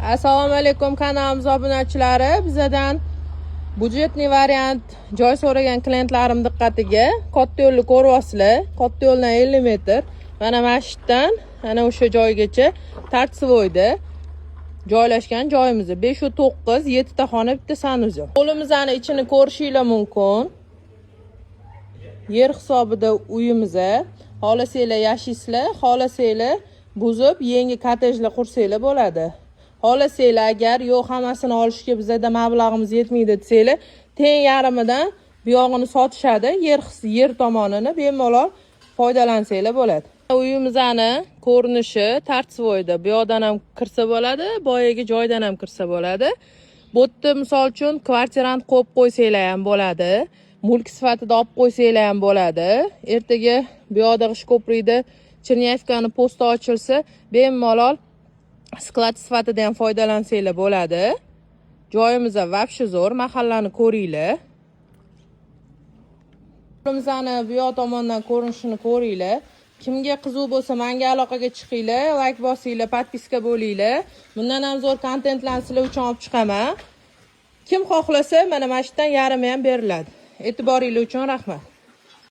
Assalomu alaykum, kanalimiz obunachilari. Bizadan бюджетный variant joy so'ragan klientlarim diqqatiga. Katta yo'lni ko'ryapsizlar. Katta yo'ldan 50 metr. Mana masjiddan ana o'sha joygacha Торцевой da joylashgan joyimiz 5 9, 7 ta xona, bitta санузел. Qo'limizni ichini ko'rishinglar mumkin. Yer hisobida uyimiz. Xohlasanglar, yashaysizlar, xohlasanglar, buzib yangi kottejlar qursanglar bo'ladi. Xohlasanglar agar, yo'q, hammasini olishga bizada mablag'imiz yetmaydi desanglar, teng yarmidan buyog'ini sotishadi, yer tomonini bemalol foydalansanglar bo'ladi. Uyimizni ko'rinishi Торцевой da. Bu yoqdan ham kirsa bo'ladi, boyagi joydan ham kirsa bo'ladi. Bu yerda, misol uchun, kvartirant qo'yib qo'ysanglar ham bo'ladi. Mulk sifatida olib qo'ysanglar ham bo'ladi. Ertaga bu yoqda G'ishtko'prikda Chernyayevkani posti ochilsa, bemalol склад sifatida ham foydalansanglar bo'ladi. Joyimiz вообще zo'r, mahallani ko'ringlar. Uyimizni bu yoq tomondan ko'rinishini ko'ringlar. Kimga qiziq bo'lsa, menga aloqaga chiqinglar, layk bosinglar, подписка bo'linglar. Bundan ham zo'r kontentlarni sizlar uchun olib chiqaman. Kim xohlasa, mana shu yerdan yarmi ham beriladi. E'tiboringlar uchun rahmat.